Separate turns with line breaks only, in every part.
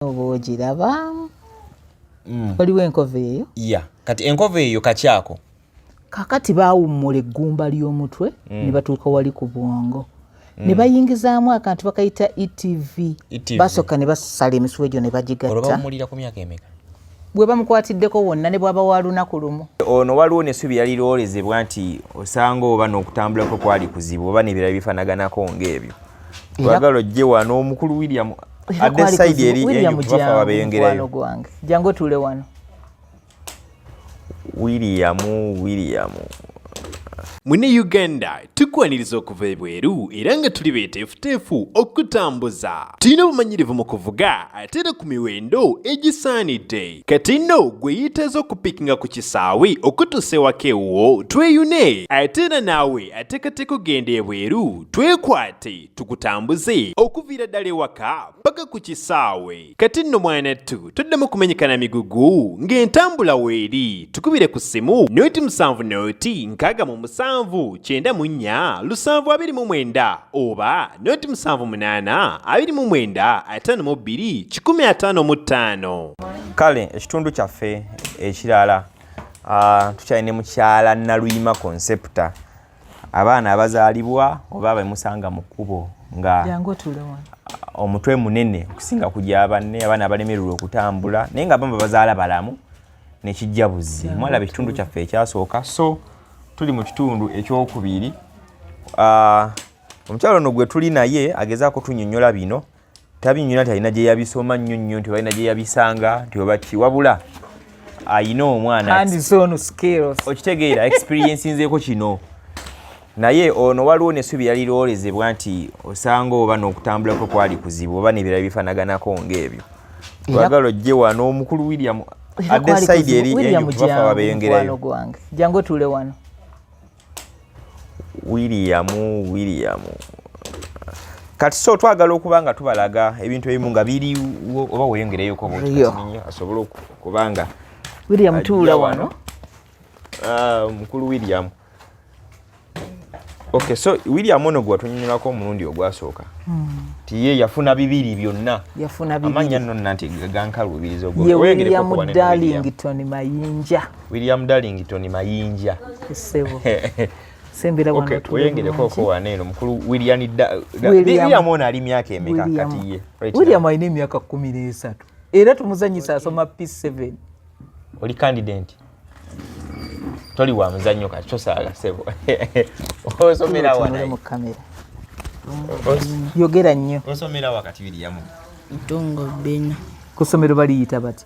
Oba ogiraba, waliwo enkovu eyo.
Ya, kati enkovu eyo kakyako.
Kakati baawummula eggumba ly'omutwe ne batuuka wali ku bwongo ne bayingizaamu akantu bakayita ETV.
ETV.
Basooka ne basala emisuwa egyo ne
olwo
bagigatta.
Bawumulira ku myaka emeka?
Bwe bamukwatiddeko wonna, ne bwaba wa lunaku lumu.
Ono waliwo nessubi yaliroolezebwa nti osanga oba n'okutambulako kwali kuzibu oba n'ebirala bifanaganako ng'ebyo. Twagala ojje wano, omukulu William.
Era
Adde
kwali
side
kuzibu.
eri.
William,
Enju bafa
jangu,
babeyongereyo.
mukwano gwange, jangu otuule wano.
William, William.
Mune Uganda, tukwaniriza okuva ebweru era nga tuli beeteefuteefu okutambuza. Tulina obumanyirivu mu kuvuga ate era ku miwendo egisaanidde. Kati nno gwe yeetaaza okupiikinga ku kisaawe okutuusa ewaka ewuwo, tweyune. Ate era naawe ateekateeka okugenda ebweru, twekwate tukutambuze okuviira ddala ewaka paka ku kisaawe. Kati nno mwanattu, toddamu kumenyeka na migugu ng'entambula weeri. Tukubire ku ssimu 070 67 4 729 oba 078 29 155.
Kale ekitundu kyaffe ekirala, tukyalina mukyala Naluyima Concepta, abaana abazaalibwa oba bemusanga mu kkubo nga
Jangu otuule wano.
omutwe munene okusinga ku gya banne, abaana abalemererwa okutambula naye nga bamba bazaala balamu nekijja buzi. Mwalaba ekitundu kyaffe ekyasooka, so tuli mu kitundu ekyokubiri. Omukyalo ono gwe tuli naye agezaako tunyonnyola bino. Tabinyonnyola nti alina gye yabisoma nnyo nnyo, nti oba alina gye yabisanga, nti oba ki, wabula ayina omwana
Hands on skills.
Okitegeera, experience nzeeko kino. Naye ono waliwo nessubi yaliroolezebwa nti osanga oba n'okutambulako kwali kuzibu oba n'ebirala bifanaganako ng'ebyo. Twagala ojje wano, omukulu William.
Era
Adde
kwali
side
kuzibu.
eri.
William,
Enju bafa
jangu,
babeyongereyo.
mukwano gwange, jangu otuule wano.
William, William, kati so twagala okuba nga tubalaga ebintu ebimu nga biriwo, oba weyongereyoko.
Rio.
Asobole okuba nga
William,
ajja
tuula wano.
Ah, mukulu William. Okay, so William ono gwe watunyonyolako omulundi ogwasooka ti ye yafuna bibiri byonna.
Yafuna
Amanya
bibiri.
nno nanti gankaluubiriza.
Ye William Darlington Mayinja.
William Darlington Mayinja.
Essebo, sembera wano
Okay,
otuule
weyengereko
bulungi.
ko wano eno, mukulu William
William.
William ono ali myaka emeka?
William.
Kati ye right
William
now?
alina emyaka 13 era tumuzanyisa, asoma P7.
Oli candidate, toli wa muzannyo, kati tosaaga sebo. Osomera wa?
Tunule
Naye
mu kamera, yogera nnyo.
Osomera wa kati, William?
Ntungo Bina.
Ku ssomero baliyita bati?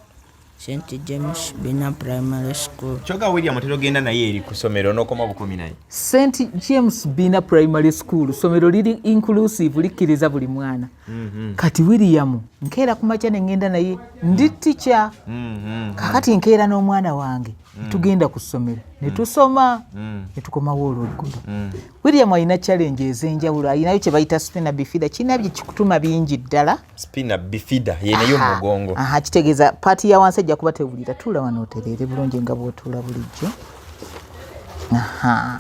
St James Bina Primary School.
Kyoga William terogenda naye eri ku ssomero n'okoma bukumi naye.
St James Bina Primary School, ssomero liri inclusive, likkiriza buli mwana. Kati William nkeera ku makya ne ŋŋenda naye, ndi tica. Kakati nkeera n'omwana wange, tugenda ku ssomero ne tusoma ne tukomawo olweggulo. William alina challenge ez'enjawulo. Alinayo kye bayita spina bifida, kirina bye kikutuma bingi ddala.
Spina bifida yeneyo
Aha,
mugongo.
Aha, kitegeeza part ya wansi ejja kuba tewulira. Tuula wano otereere bulungi nga bw'otuula bulijjo. Aha.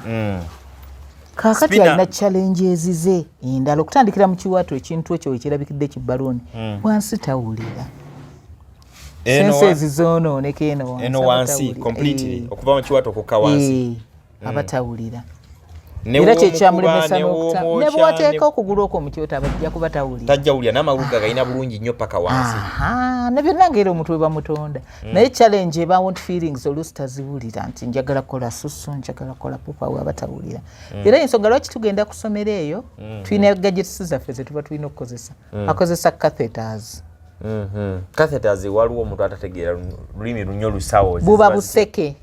Kaakati alina challenges ze endala okutandikira mu kiwato, ekintu ekyo wekirabikidde kibaluuni, wansi tawulira.
Eno
Senses zoonooneka eno wansi.
Eno wansi.
Abatawulira.
Completely.
Eh.
Okuva mu kiwato okukka wansi.
Eh, abatawulira.
Ne
Era
w'omukuba,
kyekyamulemesa
ne w'omwokya,
ne bw'oteeka okugulu okwo mu kyoto, abajja kuba tawulira.
Tajja wulira n'amagulu ge galina bulungi nnyo paka wansi.
Aha, ne byonna ngaera omutwe bamutonda. Naye challenge ebaawo nti feelings oluusi taziwulira, nti njagala kukola susu, njagala kukola pupa, we abatawulira. Era ensonga lwaki tugenda kusomera eyo, tulina gadgets zaffe ze tuba tulina okukozesa. Akozesa catheters.
Catheters, waliwo omuntu atategeera lulimi lunyo lusawo.
Buba buseke.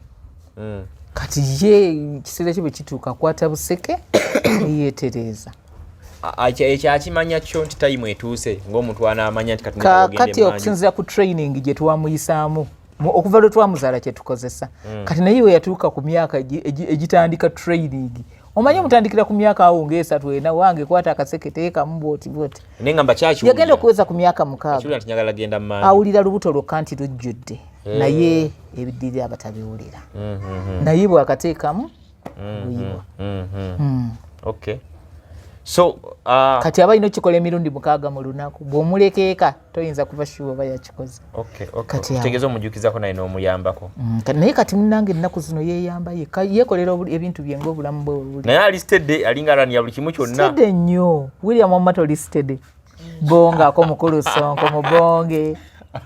Kati ye ekiseera kye bwe kituuka, akwata buseke neyeetereeza.
Ekyo akimanya kyo nti time etuuse ng'omuntu anaamanya nti kati
Kakati okusinziira ku training gye twamuyisaamu okuva lwe twamuzaala kye tukozesa, kati naye we yatuuka ku myaka egitandika training, omanyi omutandikira ku myaka awo ngaesatu ena, wange kwata akaseke teekamu bwoti bwoti.
Naye ngamba kyakiwulira.
Yagenda okuweza ku myaka 6.
Kiwulira nti njagala genda mu maanyi.
Awulira lubuto lwokka nti lujjudde, naye ebiddirira abatabiwulira. Naye bwakateekamu buyibwa.
Okay, So
Kati aba alina okukikola emirundi 6 mu lunaku. Bw'omuleka eka toyinza kuba sure oba yakikoze. Kati awo.
Kitegeeza omujjukizako naye n'omuyambako.
Naye kati munnange ennaku zino yeeyamba yekka, yeekolera ebintu bye ng'obulamu bwe buli.
Naye ali steady, alinga alwanira buli kimu kyonna.
Steady nnyo. William wamma toli steady. Bongako mukulu Sonko mubonge.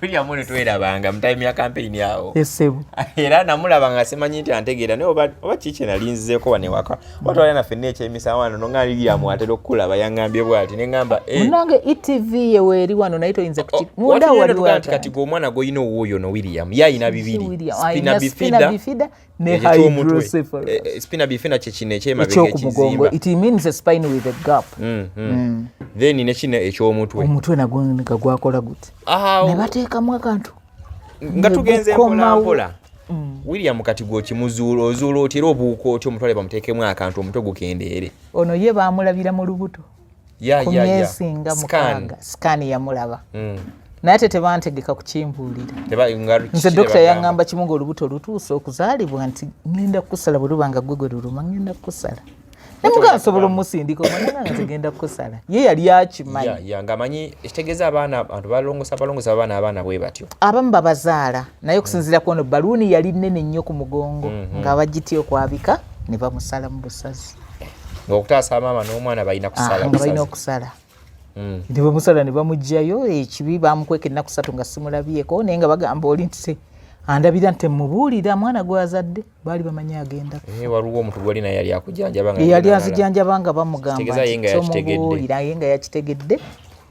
William ono twerabanga mu time ya campaign awo.
Esebo.
Era namulaba nga simanyi nti antegeera, naye oba kiki kye nali nzizeeko wano ewaka. Oba twalina naffe nne ekyemisana wano, no nga William atera okukulaba, yaŋŋambye bw'ati, ne ŋŋamba,
Munnange ETV ye weeri wano, naye toyinza munda
Watu
wali
neno tugamba nti
waka.
Kati gwe omwana gw'olina owuuyo no William, ye alina bibiri.
William,
Spina
alina
bifida,
spina bifida ne
ekyo eky'omutwe.
hydrocephalus.
Spina bifida kye kino eky'emabega
Eky'okumugongo.
ekizimba.
It means a spine with a gap.
Then ne kino eky'omutwe.
Omutwe nagwo nga gwakola guti. Ne bateekamu akantu.
Nga
Ne
tugenze
gukomawo.
mpola mpola. William kati gwe okimuzuula, ozuula otya era obuuka otya omutwale bamuteekemu akantu omutwe gukendeere?
Ono ye baamulabira mu lubuto. Ku myezi nga
Scan.
6. Scan yamulaba. Naye ate tebantegeka kukimbuulira.
Teba, nga
Nze
kiki
dokita
tebagamba?
yaŋŋamba kimu ng'olubuto lutuuse okuzaalibwa nti ŋŋenda kukusala bwe luba nga gwe gwe luluma, ŋŋenda kukusala. Ne mugamba nsobola omusindika omwana nga nze ŋŋenda kukusala. Ye yali akimanyi.
Ya, ya, ng'amanyi ekitegeeza abaana, abantu balongosa abaana bwe batyo.
Abamu babazaala, naye okusinziira ku ono baluuni yali nnene nnyo ku mugongo, nga bagitya okwabika ne bamusala mu busazi.
Ng'okutaasa maama n'omwana balina kusala
Nga balina
busazi.
okusala. Ne bamusala ne bamuggyayo, ekibi bamukweka ennaku 3 nga simulabyeko, naye nga bagamba oli nti andabira nti temubuulira mwana gw'azadde, baali bamanyi agenda kufa.
Waliwo omuntu gwali naye yali akujanjaba nga
Ye yali
yali
azijanjaba nga bamugamba
Kitegeeza ye
nti
nga yakitegedde.
tomubuulira, ye nga yakitegedde,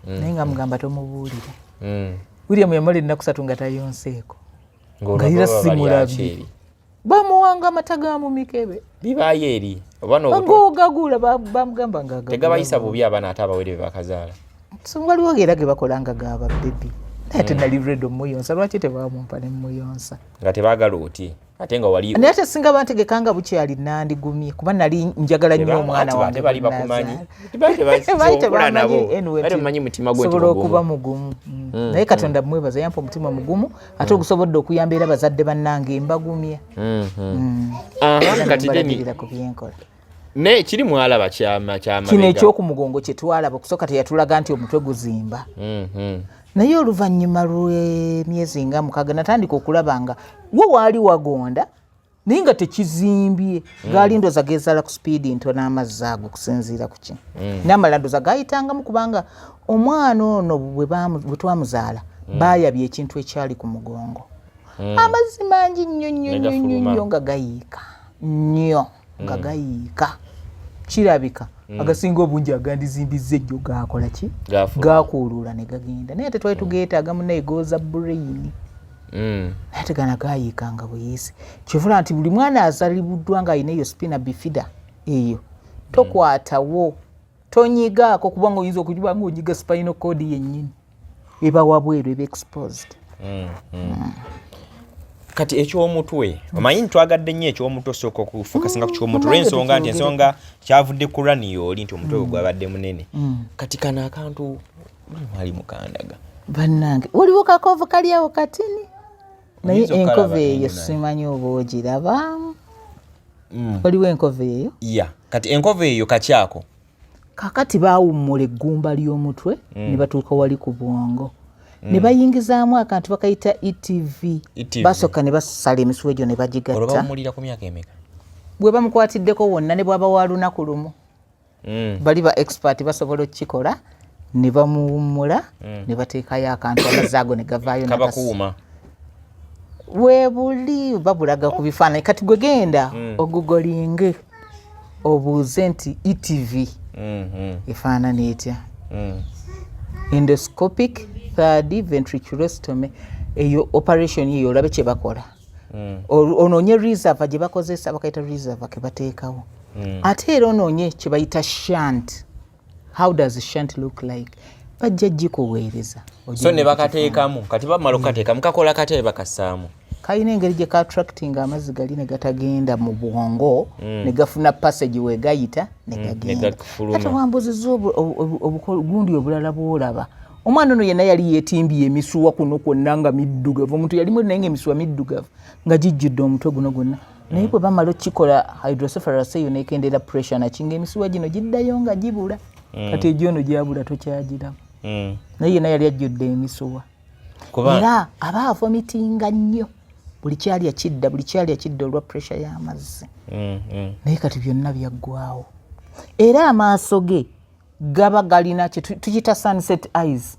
naye nga mugamba tomubuulira. William yamala ennaku 3 nga tayonseeko.
Ng'olwo
Nga era
baba bali
simulabye.
akyeri.
Bamuwanga amata ga mu mikebe.
Bibaayo eri. Oba n'obuto-
Ng'ogagula, bamugamba nga agagula.
Tegabayisa bubi abaana ate abawere be bakazaala.
So waliwo era ge bakola nga ga ba baby. Naye ate nali ready omuyonsa, lwaki tebamumpa ne mmuyonsa?
Nga tebaagala oti, ate nga wali
Naye ate singa bantegeka nga bukyali nandigumye, kuba nali njagala nnyo omwana
Ati
wange
bali
gwe
bakumanyi.
nnazaala.
Tebali
Baali
tebasobola nabo.
tebamanyi, anyway,
Bali bamanyi mutima gwe nti
nsobola
mugumu.
okuba mugumu. Naye Katonda mwebaza yampa omutima mugumu, ate ogusobodde okuyamba era bazadde bannange mbagumya. Era
Kati then
nembalabirira ku byenkola.
Ne kiri mwalaba kyama
Kino
mabega.
eky'okumugongo kye twalaba okusooka teyatulaga nti omutwe guzimba. Naye oluvannyuma lw'emyezi nga 6 natandika okulaba nga wo waali wagonda naye nga tekizimbye. Gaali ndowooza geezaala ku sipiidi ntono amazzi ago okusinziira ku ki. N'amalala ndowooza gaayitangamu kubanga omwana ono bwe twamuzaala, baayabya ekintu ekyali ku mugongo. Amazzi mangi nnyo, nnyo,
Ne
nnyo, nnyo,
gafuluma.
nnyo nga gayiika nnyo, nga gayiika. Kirabika agasinga obungi agandizimbizza ejjo gaakola ki?
Gaafuluma.
Gaakuuluula ne gagenda. Naye ate twali tugeetaaga munnaye gooza brain. Naye ate gana gaayiikanga buyiisi. Kyovula nti buli mwana azalibuddwa ng'alina eyo spina bifida eyo, tokwatawo, tonyigaako kubanga oyinza okuba ng'onyiga spinal cord yennyini. Eba wabweru, eba exposed.
Kati eky'omutwe, omanyi nti twagadde nnyo eky'omutwe, osooka okufokasinga ku ky'omutwe olw'ensonga nti ensonga kyavudde ku rani oli nti omutwe gwe gwabadde munene. Kati kano akantu mwali mukandaga.
Bannange, waliwo kakovu kali awo katini. Naye
Oyinza okukalaba
enkovu eyo
eno naye.
simanyi oba ogiraba. Waliwo enkovu eyo?
Ya, kati enkovu eyo kakyako.
Kaakati baawummula eggumba ly'omutwe ne batuuka wali ku bwongo. Ne bayingizaamu akantu bakayita ETV.
ETV.
Basooka ne basala emisuwa egyo ne bagigatta.
Olwo bawummulira ku myaka emeka?
Bwe bamukwatiddeko wonna ne bw'aba wa lunaku lumu. Bali ba expert basobola okukikola ne bamuwummula ne bateekayo akantu amazzi ago ne gavaayo
Kaba kuwuma.
Weebuli babulaga ku bifaananyi. Kati gwe genda ogugolinge obuuze nti ETV efaanana etya? Endoscopic third ventriculostomy, eyo operation eyo olabe kye bakola. Onoonye reservoir gye bakozesa, bakayita reservoir ke bateekawo. Ate era onoonye kye bayita shunt. How does shunt look like? Bajja gikuweereza.
So ne bakateekamu, kati bamala okukateekamu, kakola katya bwe bakassaamu?
Kalina engeri gye ka attracting amazzi gali ne gatagenda mu bwongo, ne gafuna passage we gayita ne gagenda.
Ne gafuluma.
Ate wambuuzizza gundi obulala bw'olaba. Omwana ono yenna yali yeetimbye emisuwa kuno kwonna nga middugavu. Omuntu yali mweru naye ng'emisuwa middugavu nga gijjudde omutwe guno gwonna. Naye bwe bamala okukikola hydrocephalus eyo n'ekendeera pressure naki ng'emisuwa gino giddayo nga gibula. Kati egyono gyabula tokyagiraba. Naye yena yali ajjudde emisuwa. Era aba avomitinga nnyo, buli kyalya kidda, buli kyalya kidda olwa pressure y'amazzi. Naye kati byonna byaggwawo, era amaaso ge gaba galina tukiyita sunset eyes.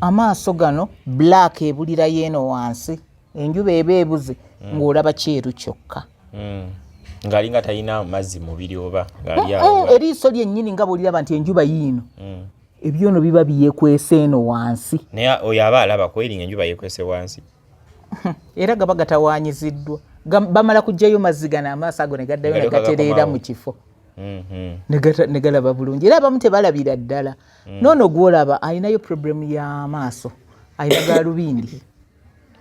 Amaaso gano black ebulirayo eno wansi, enjuba eba ebuze, ng'olaba kyeru kyokka.
Ng'alinga talina mazzi mubiri oba ng'ali
awo. Eriiso lyennyini nga bw'oliraba nti enjuba yiino, ebyono biba byekwese eno wansi.
Naye oyo aba alaba kweringa enjuba yekwese wansi.
Era gaba gatawaanyiziddwa. Bamala kuggyayo mazzi gano, amaaso ago ne gaddayo ne gatereera mu kifo, ne galaba bulungi. Era abamu tebalabira ddala. Noono gwolaba alinayo problemu y'amaaso, alina galubindi.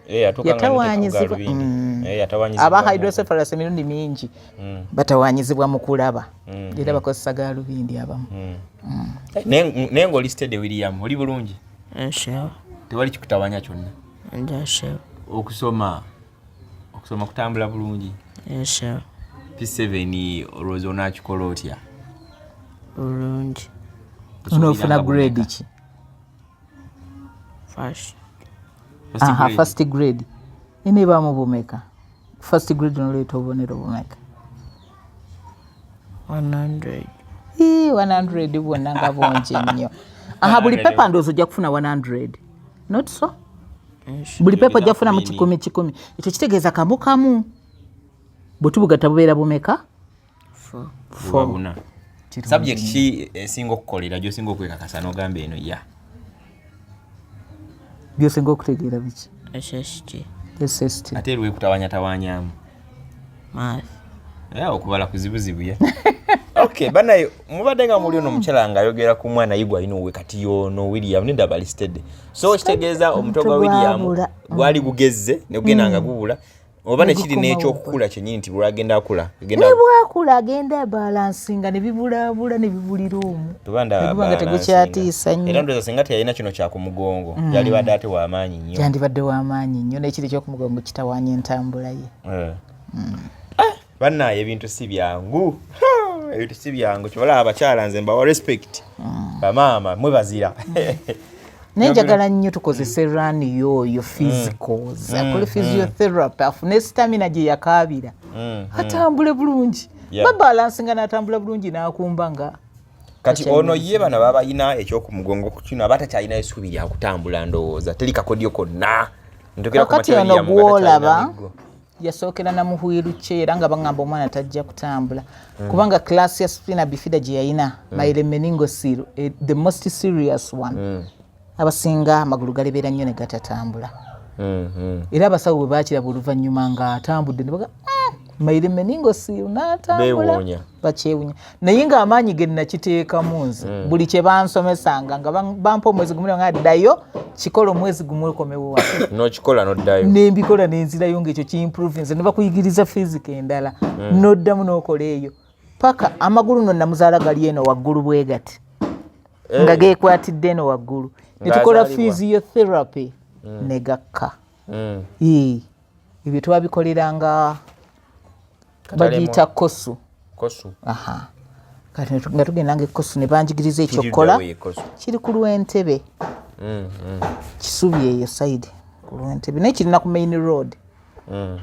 Eh,
yatawanyizibwa.
Eh,
aba hydrocephalus emirundi mingi batawanyizibwa mu kulaba, era bakozesa galubindi abamu.
Naye ng'oli steady, William, oli bulungi?
Nsebo.
Tewali kikutawanya kyonna?
Nsebo.
Okusoma kutambula bulungi?
Nsebo.
P7 olowooza onaakikola otya?
Bulungi.
Onoofuna grade ki?
First.
Aha, first grade eneebaamu bumeka? First grade noleeta obubonero bumeka?
100.
Ii, 100 bwonna nga bungi nnyo. Aha, buli pepa ndowooza ojja kufuna 100, not so? Buli pepa ojja kufunamu 100 100. Ekyo kitegeeza kamu kamu, bwe tubugatta bubeera bumeka?
Four.
Buba buna. Subject ki esinga okukolera, gyosinga okwekakasa n'ogamba eno ya?
Byosinga okutegeera biki?
SST.
SST.
Ate lwekutawanyatawanyamu?
Math.
Okubala kuzibuzibu ye. Okay, banaye mubadde nga muli ono omukyala ng'ayogera ku mwana yigwa alina owe. Kati yono William nedda, bali steady. So kitegeeza omutwe gwa William
Gwabula.
Gwali gugezze ne gugenda nga gubula, oba nekiri
Negukomawo.
n'ekyokukula kyennyini nti lwagenda akula agenda
Ne bwakula agenda balansinga, ne bibulaabula, ne bibulira omwo.
Tuba ndaba
Ne guba nga
balansinga.
tegukyatiisa
Era
nnyo.
ndowooza singa teyalina kino kyakumugongo, yalibadde ate w'amaanyi nnyo.
Yandibadde w'amaanyi nnyo, n'ekiri ekyokumugongo kitawaanya entambula ye.
Eh. Ah, bannaye ebintu si byangu. Ha, ebintu si byangu. Kyobalaba abakyala, nze mbawa respect, bamaama mwe bazira.
Naye njagala nnyo tukozese rani oyo physicals, akole physiotherapy, afune stamina gye yakaabira, atambule bulungi. Babalansinga n'atambula bulungi n'akumba nga
Kati ono ye bano baba balina ekyokumugongo ku kino, aba takyalina essuubi lyakutambula, ndowooza teri kakodyo konna. Ntukira ku
Kakati
makya
ono
William nga takyalina
gwolaba
miggo.
Yasookera na mu wheelchair, era nga baŋŋamba omwana tajja kutambula, kubanga class ya spina bifida gye yalina, myelomeningocele, the most serious one, abasinga amagulu galebeera nnyo ne gatatambula. Era abasawo bwe bakiraba oluvannyuma ng'atambudde ne baga myelomeningocele n'atambula,
Beewuunya.
bakyewunya. Naye ng'amaanyi ge nakiteekamu nze, buli kye bansomesanga nga bampa omwezi gumu, nga ddayo kikola omwezi gumu okomewo wano.
N'okikola n'oddayo.
Nembikola nenzirayo, ngaekyo kiimprove nze, ne bakuyigiriza physics endala, noddamu n'okola eyo paka amagulu no namuzaala gali eno waggulu bwe gati, nga geekwatidde eno waggulu, ne tukola
Ng'azaalibwa.
physiotherapy ne gakka. Ee, ebyo twabikoleranga bagiyita kosu.
Kosu.
Aha, kati nga tugendanga ekosu ne banjigiriza ekyokukola.
Kiriddawo ekosu?
Kiri ku lw'entebe, Kisubi eyo side ku lw'entebe, naye kirina ku main road.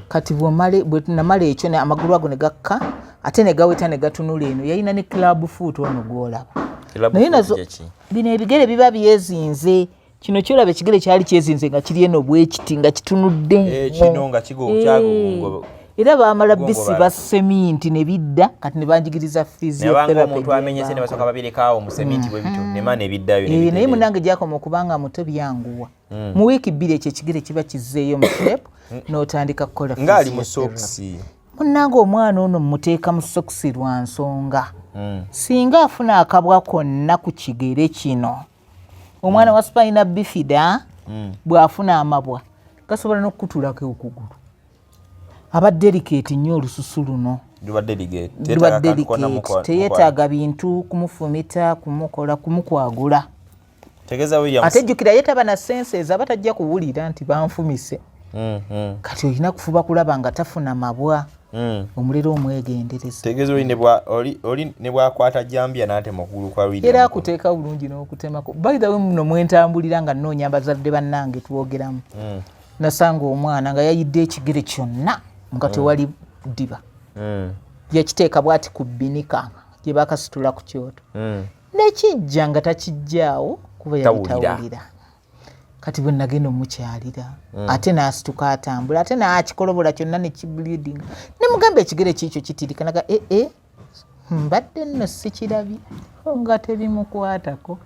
Kati bwe namala ekyo amagulu ago ne gakka, ate ne gaweta ne gatunula eno. Yalina ne club foot ono gwolaba.
Club
Naye
foot
nazo
kyeki?
Bino ebigere biba byezinze. Kino kyolaba ekigere kyali kyezinze nga kiri eno bwekiti, nga kitunudde.
Eh, kino nga kyagugungo.
Era bamala
Gongobala.
bisiba seminti ne bidda. Kati ne banjigiriza
Nabanga
physiotherapy.
omuntu amenyese ne basooka babirekawo mu seminti bwe bityo, nemaana ebiddayo.
Eh, naye munange gyakoma okubanga muto byanguwa. Mu wiiki 2 ekyo ekigere kiba kizzeeyo mu shape, n'otandika kukola
Ng'ali mu
physiotherapy.
sokisi.
Munnange, omwana ono muteeka mu sokisi lwa nsonga. Singa afuna akabwa konna ku kigere kino, omwana wa spina bifida bw'afuna amabwa gasobola n'okukutulako okugulu. Aba delicate nnyo olususu luno.
Luba delicate.
Luba delicate, teyeetaaga bintu kumufumita, kumukola, kumukwagula.
Tegeeza Williams.
Ate jjukira ye taba na senses, aba tajja kuwulira nti banfumise. Kati olina kufuba kulaba nga tafuna mabwa. Omulera omwegendereza.
Tegeeza oli ne bwakwata jambia n'atema okugulu kwa William.
Era akuteeka bulungi n'okutemako. By the way, muno mwentambulira nga nnoonya bazadde bannange twogeramu, nasanga omwana nga yayidde ekigere kyonna nga tewali ddiba. Yakiteeka bwati ku bbinika gye bakasitula ku kyoto, nekijja nga takijjaawo kuba yali
Tawulira.
Tawulira. Kati bwe nagenda omukyalira, ate n'asituka atambula, ate n'akikolobola kyonna nekibleeding, nemugamba ekigere kiikyo kitirika, naga ee mbadde nno sikirabye nga tebimukwatako,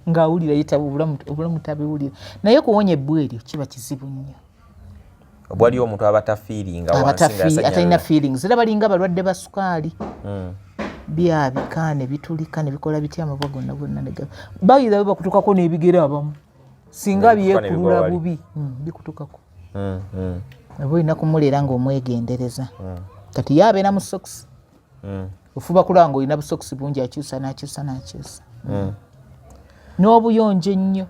ng'awulira ye obulamu tabiwulira, naye kuwonya ebbwa eryo kiba kizibu nnyo.
Waliwo omuntu aba tafiiringa wansi nga
Atalina
yasanyalala.
feelings, era balinga balwadde ba sukaali. Byabika ne bitulika ne bikola bitya, amabwa gonna gonna ne bayira bakutukako n'ebigere abamu singa
Ne bikutuka ne
byekulula
bigwa wali.
bubi. Bikutukako. Oba olina kumuleera ng'omwegendereza. Kati ye abeera mu sokisi, ofuba kulaba ng'olina busokisi bungi, akyusa n'akyusa n'akyusa, n'obuyonjo ennyo.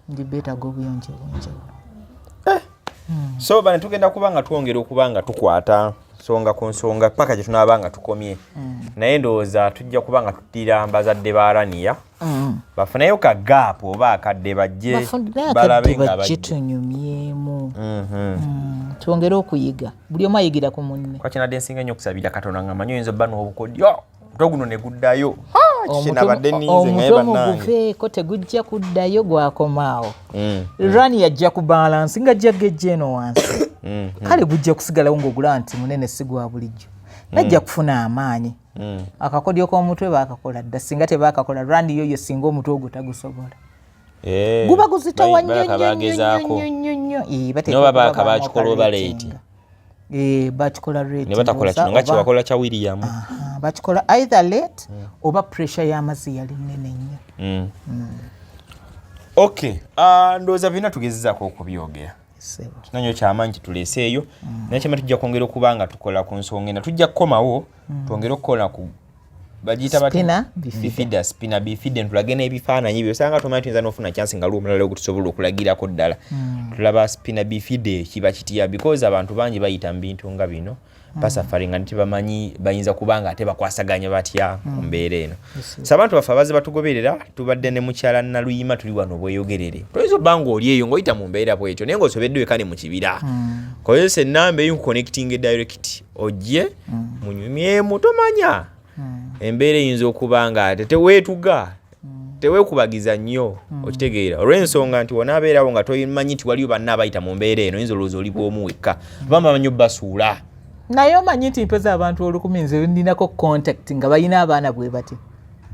Ndi beetaaga obuyonjo obwenjawulo.
So bane tugenda kuba nga twongera okuba nga tukwata nsonga ku nsonga paka gye tunaaba nga tukomye, naye ndowooza tujja kuba nga tuddira bazadde ba Rania bafuneyo ka gap oba akadde bajje
Bafunire
balabe
akadde
nga
bajje
bajje.
tunyumyemu. Twongere okuyiga, buli omu ayigira ku munne.
Kwakinadde nsinga nnyo okusabira Katonda nga manyi oyinza obba n'obukodyo, omutwe guno ne guddayo. Kyenabadde ninze ngaye
Omutwe
bannange.
muguveeko, tegujja kuddayo, gwakomaawo. Rani yajja ku balance nga ajja gejja eno wansi. Kale gujja kusigalawo ng'ogulaba nti munene, si gwa bulijjo, najja kufuna amaanyi. Akakodyo k'omutwe baakakola dda. Singa tebaakakola, rani yoyo singa omutwe ogwo tagusobola. Guba guzitowa nnyo
Balaka
nnyo nnyo.
bagezaako.
Nnyo nnyo nnyo. Bateekwa
Noba
okuba
baaka bakikola oba
bamu-operatinga.
late.
Bakikola late.
Ne batakola
ndowooza
kino nga
oba-
kyewakola kya William.
Aha, bakikola either late oba pressure y'amazzi yali nnene nnyo.
Okay, ndowooza byonna tugezezaako okubyogera.
Ssebo.
Kinanyo kyamaanyi kituleeseeyo, naye kyama tujja kwongera okuba nga tukola ku nsonga ena. Tujja kukomawo twongere okukola ku bagiyita batya?
Spina bifida.
Bifida, spina bifida, ntulage n'ebifaananyi byo. Osanga tomanyi, tuyinza n'ofuna chance nga lwomulala ogwo tusobola okulagirako ddala. Tulaba spina bifida kiba kitya, because abantu bangi bayita mu bintu nga bino, basafari nga tebamanyi bayinza kuba nga ate bakwasaganya batya ku mbeera eno. So abantu baffe abaze batugoberera, tubadde ne mukyala Naluyima, tuli wano bweyogerere. Toyinza obba nga oli eyo ng'oyita mu mbeera bwetyo naye ng'osobedde weka ne mu kibira, kozesa enamba eyo nkuconnecting direct ojje munyumyemu. Tomanya, embeera eyinza okuba nga ate teweetuga, teweekubagiza nnyo, okitegeera, olw'ensonga nti wonaabeerawo nga tomanyi nti waliyo banna abayita mu mbeera eno, oyinza olowooza oli bwomu wekka, bamba bamanyi obbasuula.
Naye omanyi nti mpeza abantu 1000 nze ndinako contact nga balina abaana bwe bati,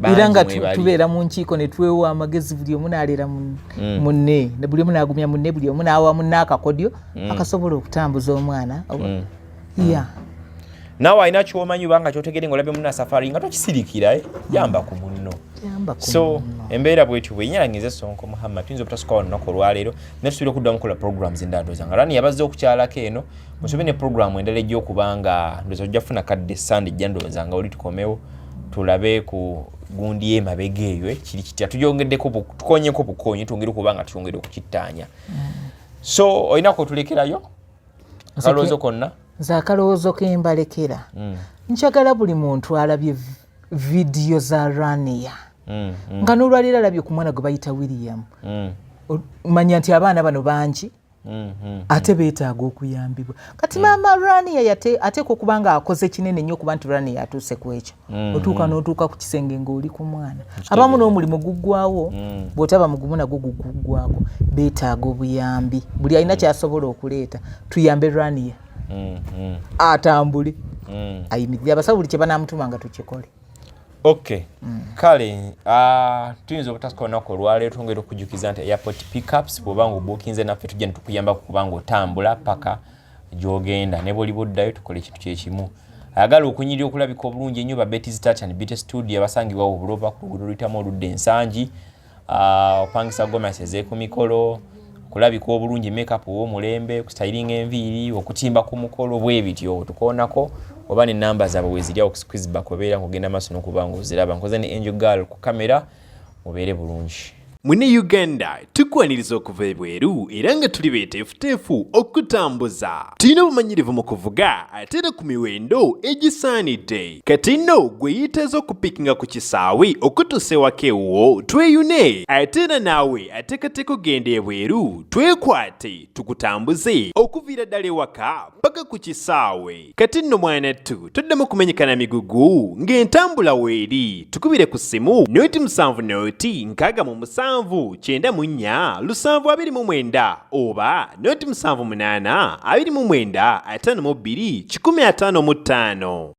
era nga
Bangi mwebali.
tubeera mu nkiiko ne twewa amagezi, buli omu n'aleera munne, ne buli omu n'agumya munne, buli omu n'awa munne akakodyo akasobola okutambuza omwana. Ya.
Naawe alina kyomanyi obanga kyotegere ngaolabye munna safari nga tokisirikira, eh? Yamba ku munno.
Yamba ku
So
munno.
embeera bwetyo bwenyalangiza. Sonko Muhammad, tuyinza obutasuka wano lunaku olwaleero, naye tusobole okuddamu kukola programs endala. Ndowooza nga Rani yabazze okukyalako eno, musobe ne programu endala ejja okuba nga ndowooza ojja kufuna kadde Sande ejja, ndowooza nga oli tukomewo tulabe ku gundi y'emabega eyo, eh, kiri kitya. Tugyongeddeko tukonyeko bukonyi, twongere okuba nga twongere okukittaanya. So olina kotulekerayo akalowoozo konna?
Nze akalowoozo kembalekera, njagala buli muntu alabye vidiyo za Rania, nga n'olwaleero alabye ku mwana gwe bayita William, manya nti abaana bano bangi ate beetaaga okuyambibwa. Kati maama Rania ateekwa okuba nga akoze kinene nnyo okuba nti Rania atuuse ku ekyo. Otuuka n'otuuka ku kisenge ng'oli ku mwana, abamu n'omulimu guggwawo, bw'otaba mugumu nagwo guguggwako. Beetaaga obuyambi. Buli alina kyasobola okuleeta, tuyambe Rania atambule, ayimirire. Abasawo buli kye banaamutuma nga tukikole.
Okay, kale tuyinza obutasuka olunaku olwaleero. Twongera okujjukiza nti airport pickups, bw'oba nga obuukinze naffe, tujja netukuyambako kuba nga otambula paka gy'ogenda, ne bwoli buddayo tukola ekintu kyekimu. Ayagala okunyirira, okulabika obulungi ennyo, ba Betty's Touch and Beauty Studio abasangibwawo Obuloba ku luguudo oluyitamu oludda Ensangi. Opangisa gomasi ez'eku mikolo, okulabika obulungi, makeup ow'omulembe, kustylinga enviiri, okutimba ku mukolo, bwe bityo tukoonako oba nenamba zaabwe weziri awo ku squeeze back, obeera ng'ogenda maaso n'okuba ng'oziraba. Nkoze ne Angel Girl ku kamera. Mubeere bulungi.
Mune Uganda tukwaniriza okuva ebweru era nga tuli beeteefuteefu okutambuza. Tulina obumanyirivu mu kuvuga ate era ku miwendo egisaanidde. Kati nno gwe yeetaaza okupikinga ku kisaawe okutuusa ewaka ewuwo tweyune, ate era naawe ateekateeka okugenda ebweru twekwate tukutambuze okuviira ddala ewaka paka ku kisaawe. Kati nno mwanattu toddamu kumenyeka na migugu ng'entambula weeri. Tukubire ku ssimu noti 7 noti 67 94 729 oba noti 7 8 29 52 155.